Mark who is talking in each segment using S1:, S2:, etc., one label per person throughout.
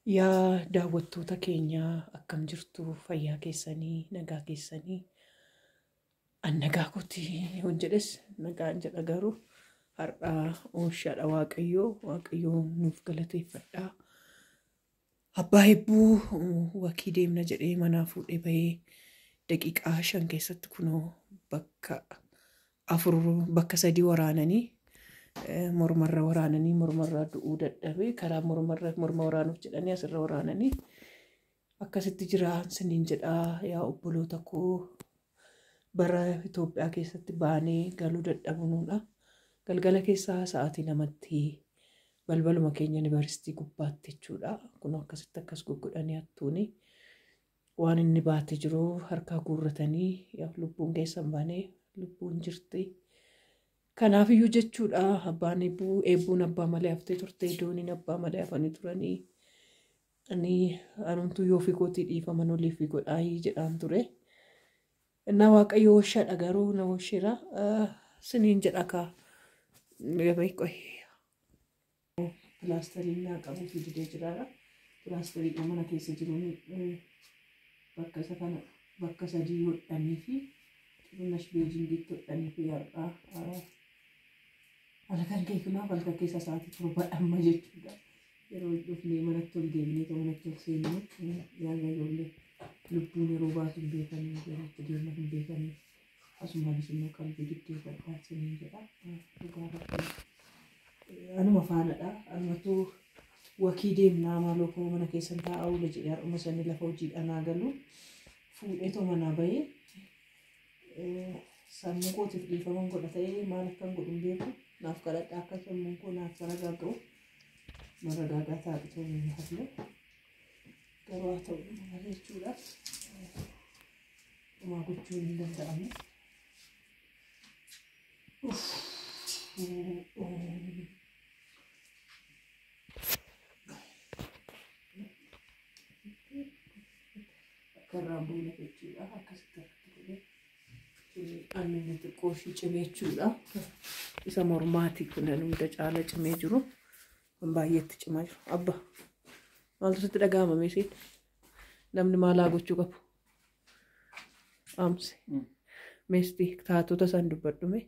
S1: Yaa daawwattoota keenya, akkam jirtu? Fayyaa keessanii, nagaa keessanii? An nagaa kooti yoon jedhes nagaan jedha, garuu har'aa ooshaadha. Waaqayyoo, Waaqayyoo nuuf galateeffadhaa. Abbaa hebbuu wakii deemna jedhee manaa fuudhee bahee daqiiqaa 5 keessatti kunoo bakka afur, bakka sadii waraananii, mormarra waraananii, mormarraa du'uu dadhabee, karaa mormarra morma waraanuuf jedhanii asirra waraananii akkasitti jira siniin jedhaa. Yaa obboloota koo, bara Itoophiyaa keessatti baanee galuu dadhabuudha. Galgala keessaa sa'aatii 2tti balbaluma keenya yuunivarsiitii gubbaatti jechuudha. Kun akkasitti akkas goggodhanii hattuuni waan inni baatee jiru harkaa guurratanii, lubbuun keessan baanee lubbuun jirti. Kanaafiyyuu jechuudha, abbaan eebbuu, eebbuun abbaa malee haftee turte, dooniin abbaa malee hafanii turanii. Ani anumtuu yoo ofii kootii dhiifaman oliif godhaayii jedhaan ture. Innaa Waaqayyo ooshaadha, garuu na oosheera siniin jedha kaa. Pilaastariin naa qabuu fi didee jiraadha. Pilaastariidha mana keessa jiruun bakka isa kana bakka sadii hodhanii fi Xirunash Beejingitti hodhanii fi har'aa halkan kee kunaaf halkan keessa sa'aatii 7 amma jechuudha. Yeroo dhufnee manatti ol deemnee manatti ol seennu, yaada ijoollee lubbuun yeroo baatu hin beekanii, yeroo itti deeman hin beekanii, asumaanis immoo qalbii diddeeffadhaa siniin jedha. Dhugaa Rabbii anuma faanadha. Anumatu wakii deemnaa, maaloo koo mana keessan taa'aa oola jedhee har'uma sanii lafa hojiidhaan haa galu fuudheetoo manaa bahee, sammuu kootiif dhiifaman godha ta'ee maal akkan godhu hin beeku. Naaf kadhadhaa akka sammuun koo naaf taragaaga'u. Maragaagaa taa'atoo hin hafne, garuu haa ta'u malee jechuudha. Dhumaa gochuun hin danda'amu. Akka irraan buune jechuudha. Akkasitti harkatti godhee anni xiqqoo ishii cimee jechuudha. Isa mormaati kun hunda caala cimee jiru. Kan baay'eetti cimaa jiru. Abba, maaltu sitti dhaga'ama meesiin? Namni maalaa gochuu qabu? Amsi. Meestii taatota isaan dubbadhume.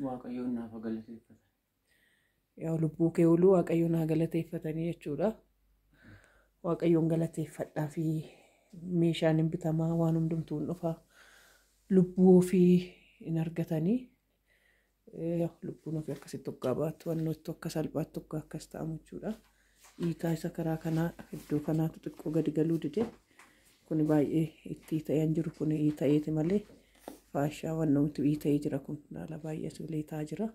S2: Waaqayyoon naaf galateeffatan.
S1: Yaa lubbuu kee ooluu Waaqayyoon haa galateeffatanii jechuudha. Waaqayyoon galateeffadhaa fi meeshaan hin bitamaa, waan hundumtuu hin dhufaa. Lubbuu ofii hin argatanii. Lubbuun ofii akkasitti hoggaa baatu, wannootti akka salphaatti hoggaa akkas ta'amu jechuudha. Dhiitaa isa karaa kanaa iddoo kanaatu xiqqoo gadi galuu dide. Kuni baay'ee itti ta'ee hin jiru, kun ta'eeti malee faashaa wannoomti ta'ee jira, kun haala baay'ee asii ta'aa jira.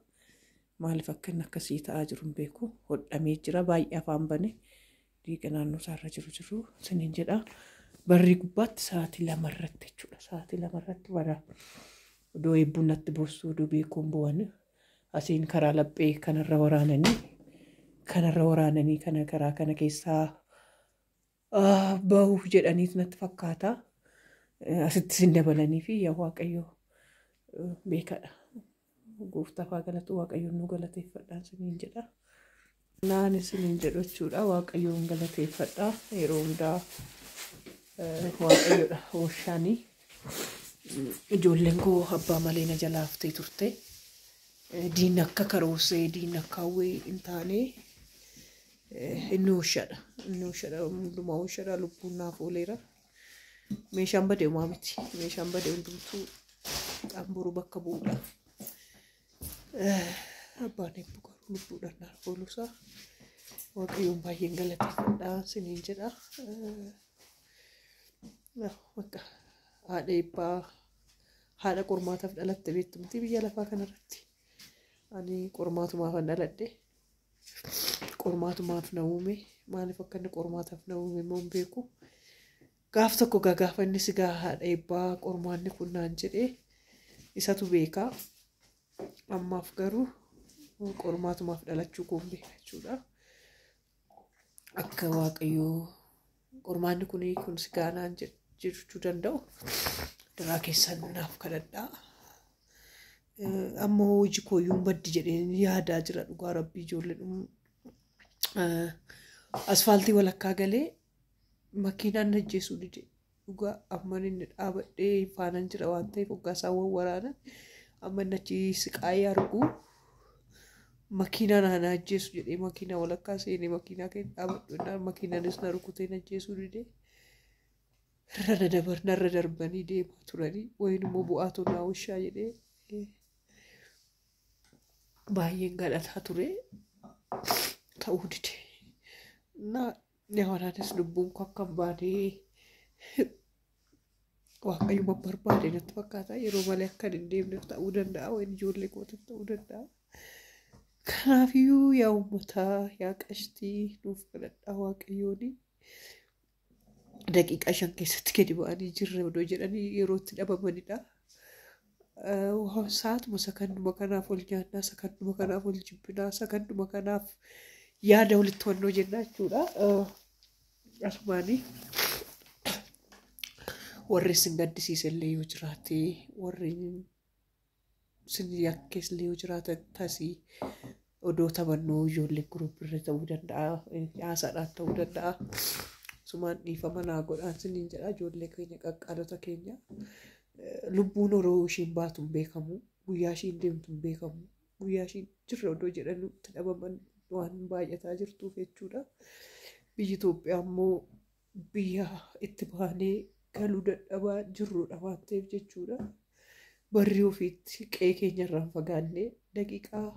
S1: Maaliif akka inni akkasii ta'aa jiru hin beeku. Hodhamee jira, baay'ee afaan bane, dhiiga naannoo isaarra jiru siniin jedha. Barri gubbaatti sa'aatii 2rratti jechuudha. Sa'aatii 2rratti bara odoo eebbuun natti boossu, odoo beekuun bu'an, asiin karaa laphee kanarra waraananii, kanarra waraananii, kana karaa kana keessaa bahuuf jedhaniit natti fakkaata. Asitti sin dabalanii fi yaa Waaqayyo beekadha. Gooftaaf haa galatu, Waaqayyoon nu galateeffadhaan siniin jedha. Naan isiniin jedhu jechuudha. Waaqayyoon galateeffadha. Yeroo hundaa Waaqayyoodha ooshaanii. Ijoolleen koo abbaa malee na jalaa haftee turte. Diinni akka karoosee, diinni akka hawwee hin taane, inni ooshaadha. Inni ooshaadha. Hundumaa ooshaadha. Lubbuun naaf ooleera. Meeshaan bade homaa miti. Meeshaan bade hundumtuu xamburuu bakka bu'uudha. Abbaan eebbu garuu lubbuudhaan naaf ooluusaa Waaqayyoon baay'een galateeffadha siniin jedha. Bakka haadha eebbaa, haadha qormaataaf dhalatte beektu miti biyya lafaa kanarratti. Ani qormaatumaafan dhaladhe. Qormaatumaaf na uume. Maaliif akka inni qormaataaf na uume immoo hin beeku. Gaaf tokko gaafa inni si gaa haadha eebbaa qormaanni kun naan jedhee isatu beekaa. Ammaaf garuu qormaatumaaf dhalachuu koon beeka jechuudha. Akka Waaqayyoo qormaanni kun si gaa naan jechuu danda'u daraa keessan naaf kadhadhaa. Amma hojii kooyyuu baddi jedheen yaadaa jira, dhugaa Rabbii ijoollee. Asfaaltii walakkaa galee makiinaan na ajjeesuu dide. Dhugaa amman inni dhaabadhee faanan jira waan ta'eef hoggaa isaan wawwaraanan amma inni achi siqaayee argu makiinaan na ajjeesu jedhee makiinaa walakkaa seenee makiinaa keessa dhaabadhu jennaan makiinaanis na rukutee na ajjeesuu dide. Irra na dabar narra darbanii deemaa turanii wayin immoo bu'aatu naa wishaa jedhee baay'een kadhataa ture ta'uu dide. Na yawanaanis lubbuun koo akka hin baanee Waaqayyuma barbaade natti fakkaata. Yeroo malee akkan hin deemneef ta'uu danda'a. Wayin ijoollee kootiif ta'uu danda'a. Kanaafiyyuu yaa uummataa yaa qashtii nuuf kadhadhaa Waaqayyooni. Daqiiqaa 5 keessatti gadi ba'anii jirra odoo jedhanii yeroo itti dhabamanidha. Sa'aatuma sakanduma kanaaf ol nyaannaa, sakanduma kanaaf ol jibbinaa, sakanduma kanaaf yaada walitti to'annoo jennaa jechuudha. Asumaanii warri isin gaddisiise illee yoo jiraate, warri isin yakkees illee yoo jiraate tasii odoo taphannuu ijoollee guruppirra ta'uu danda'a, haasaadhaan ta'uu danda'a. Sumaan dhiifama naa godhaan isiniin jedha ijoollee keenya qaqqaalota keenya. Lubbuun yeroo ishiin baatu hin beekamu, guyyaa ishiin deemtu hin beekamu, guyyaa ishiin jirra odoo jedhanii itti dhabaman waan baay'ataa jirtuuf jechuudha. Biyyi Itoophiyaa immoo biyya itti baanee galuu dadhabaa jirrudha waan ta'eef jechuudha. Barri ofiitti qe'ee keenyarraa hin fagaannee daqiiqaa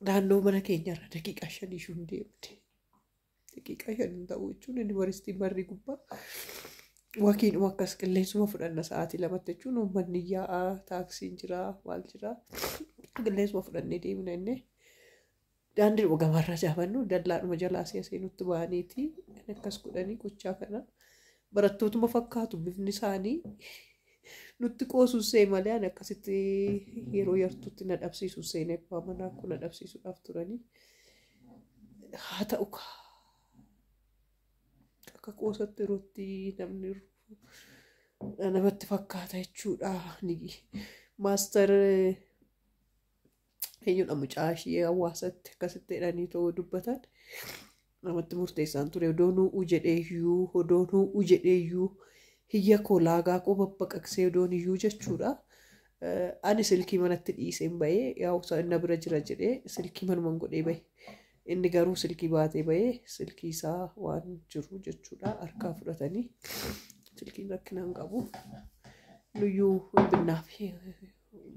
S1: naannoo mana keenyarra daqiiqaa 5 ishuu hin deemne. Daqiiqaa 5 hin ta'u jechuun yuunivarsiitiin barri gubbaa wakiinuma akkas qilleensuma fudhanna sa'aatii 2tti jechuun uummanni yaa'aa taaksiin jira maal jira qilleensuma fudhannee deemna inni daandiidhuma gamaarraa jaabannu dallaadhuma jalaa si'a seenutti ba'aniiti akkas godhanii gochaa kana barattootuma fakkaatu bifni isaanii nutti qoosuun see malee ani akkasitti yeroo yartuutti na dhabsiisuun seenee abbaa manaa kun na dhabsiisuudhaaf turanii haa ta'u kaa akka qoosatti yerootti namni namatti fakkaata jechuudha. Maastar eenyudha mucaa ishee hawaasatti akkasitti jedhanii ta'uu dubbatan namatti murteessaan ture. Odoo nu'u jedhee iyyuu odoo nu'u jedhee iyyuu hiyya koo laagaa koo babbaqaqsee odoon iyyuu jechuudha. Ani silkii manatti dhiiseen bahee yaa inni bira jira jedhee silkii manuman godhee bahe. Inni garuu silkii baatee bahee silkii isaa waan jiru jechuudha harkaa fudhatanii silkiin rakkina hin qabu. Nuyyuu hin binnaaf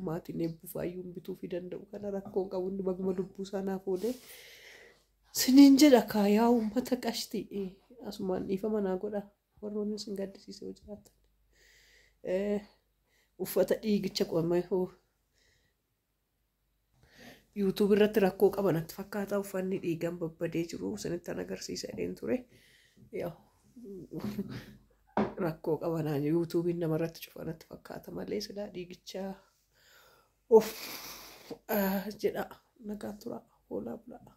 S1: maatiin eebbufaayyuu hin bituufii danda'u kana rakkoo hin qabu inni baguma lubbuu isaa naaf oolee. Siniin jedha kaayaa uummata qashti asumaan dhiifama naa godha warroonni isin gaddisiise yoo jiraatan. Uffata dhiigicha qomee YouTube irratti rakkoo qaba natti fakkaata uffanni dhiigan babbadee jiru isinitti an agarsiisa jedheen ture. Rakkoo qaba naan YouTubein namarratti cufa natti fakkaata malee silaa dhiigicha of jedha nagaan tura hoolaa bulaa.